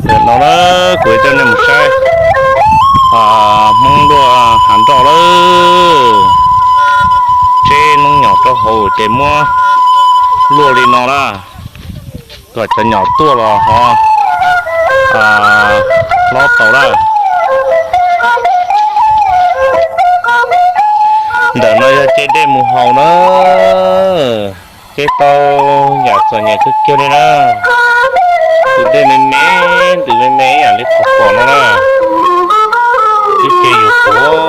Ntawm no na, kuv coj nej mus saib Hmoob luaj hav nroj lawm. Tseb noob nyom rau hauv ces muab luaj li no na, kom cov nyom tuaj los ho hlob tau na. Ntawm no yog ce dej mus haus na, ce tau yam txom nyem kawg kiag li na. Tus dej me me, ntws me me ib yam li qhov pom no na, twb ce yuav tuag.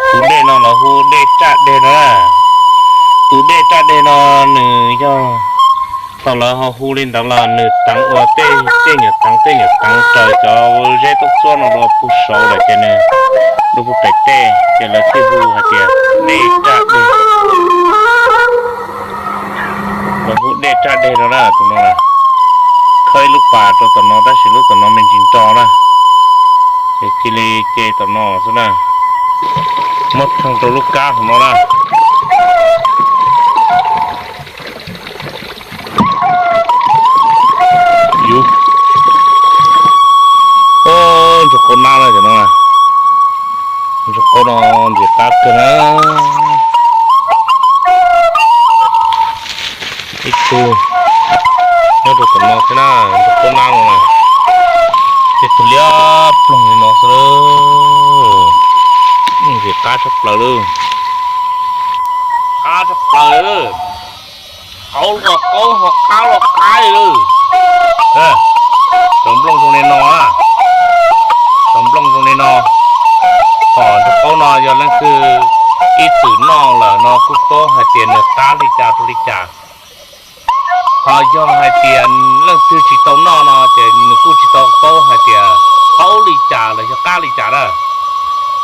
Tus dej no lawv hu dej raj deg na. Tus dej raj deg no nws yog thaum lawv ho hu li ntawd los nws teev ua tej tej nyuag teev tej nyuag teev raws cov zeb tub txuab no dua puag saud lawm ces nws dua puag pem tej ces lawv thiaj hu hais tias dej raj deg. Lawv hu dej raj deg no na, tus no na. Khawb ib lub pas rau tom no tab sis lub tom no me ntsis nro na, ces cia li ce tom no xwb na. Muab theej rau lub kab hauv no na. Yus, o, ntsuag qaub nab na cov no na. Ntsuag qaub no ntxim qab kawg na. Ib tug nyob rau tom no thiab na, ntsuag qaub nab no na. Tej tug liab ploog li no xwb lawm. Ntxim qab tshaj plaws lawm. Qab tshaj plaws lawm. Qaub los qaub ho qab los qab li lawm. Cov nplooj zoo li no, cov nplooj zoo li no. Qhov ntsuag qaub no yog leej twg ib txwm noj lawm no kuj paub hais tias nws qab li cas rau li cas. Ho yog hais tias leej twg tsis tau noj no ces nws kuj tsis tau paub hais tias qaub li cas los yog qab li cas na.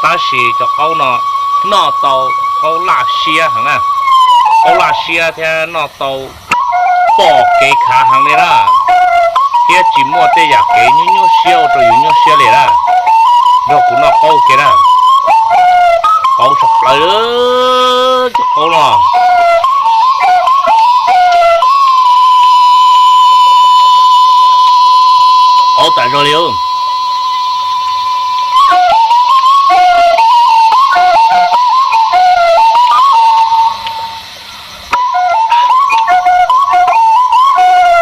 Tab sis cov qaub no noj tau, qaub laj siab heev na. Qaub laj siab thiab noj tau pom kev khav heev li na, thiab tsis muaj tej yam kev nyuaj nyuaj siab ua rau yus nyuaj siab li na. Nrog kuv noj qaub ua ke na. Qaub tshaj plaws, cov qaub no. Qaub tas zog li.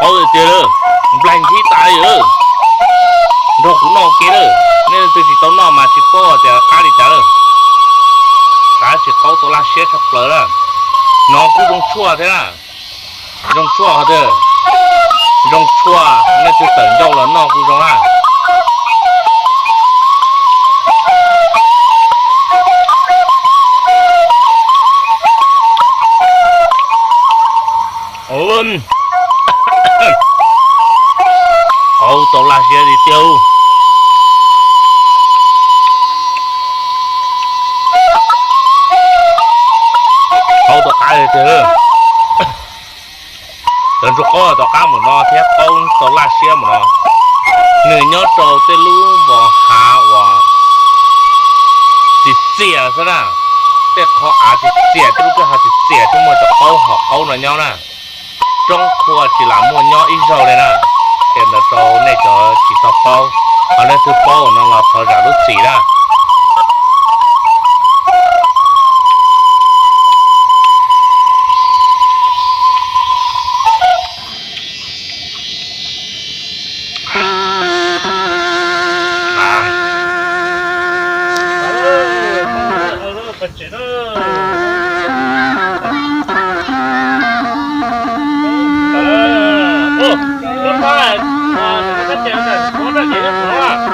Qaub tiag tiag lawm, nplaig nthib tas li lawm. Nrog kuv noj ua ke lawm, nej leej twg tsis tau noj mas tsis paub tias qab li cas lawm. Tab sis qaub tau laj siab tshaj plaws na. No kuj zoo tshuaj thiab na. Zoo tshuaj qhov twg? Zoo tshuaj, nej twg tawm ncauj los noj kuj zoo na. Qaub tau laj siab tiag tiag. Qaub tau qab tiag tiag. Cov ntsuag qaub tom qab mus no thiab qaub tau laj siab mus no, nws nyob rau tej lub npoo hav uas txias txias xwb na. Tej qhov av txias txias, tej lub kwj ha txias txias thiaj muaj cov qaub hom qaub no nyob na. Roob qhua tsis lam muaj nyob ib zaug li na. Qhia ntawd rau nej cov tsis tau paub, ho leej twg paub no los thov zam lub txim na.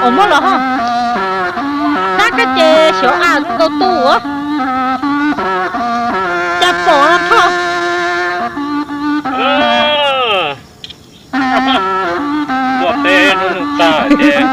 Ua muab los ho, tab kab ces xyov a tau tu ua cas pom no thoj. Muaj peb lub neej tag ces